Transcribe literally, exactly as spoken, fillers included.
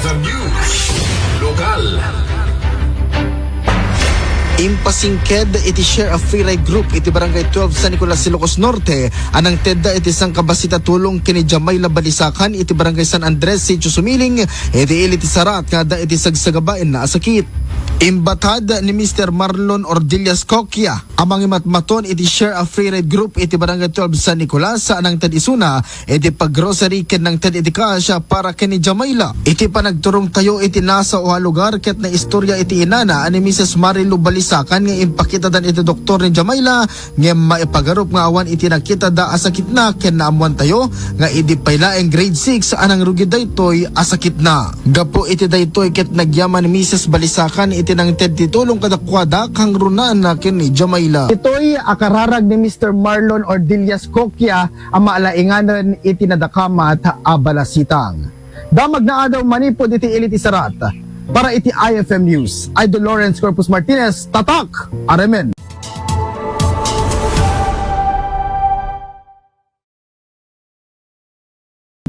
News. Lokal. Impasingked iti Share a Free Ride Group iti Barangay twelve San Nicolas, Ilocos Norte a nangtedda iti sangkabassit a tulong ken ni Jamaila Balisacan iti Barangay San Andres, Sitio Sumiling, iti ili ti sarat nga adda iti sagsagabaenna a sakit. Imbatad ni Mister Marlon Ordillas Coquia a mangimatmaton iti Share a Free Ride Group iti Barangay twelve San Nicolas a nangted isuna iti pag-grocery ken nangted iti cash para ken ni Jamaila. Iti panagturongtayo iti nasao a lugar ket naistorya iti inana a ni Misis Marilu Balisacan nga impakitadan iti doktor ni Jamaila ngem maipagarup nga awan iti nakitada a sakitna ken naammoantayo nga idi pay laeng grade six a nangrugi daytoy a sakitna. Gapu iti daytoy ket nagyaman ni Misis Balisacan iti nangted ti tulong kadakuada kangrunaanna ken ni Jamaila. Itoy a kararag ni Mister Marlon Ordillas Coquia a malainganen iti nadakamat a balasitang. Damagna a adda manipud iti ili ti sarat. Para iti I F M News, Idol Lawrence Corpus Martinez, Tatak, Aremen.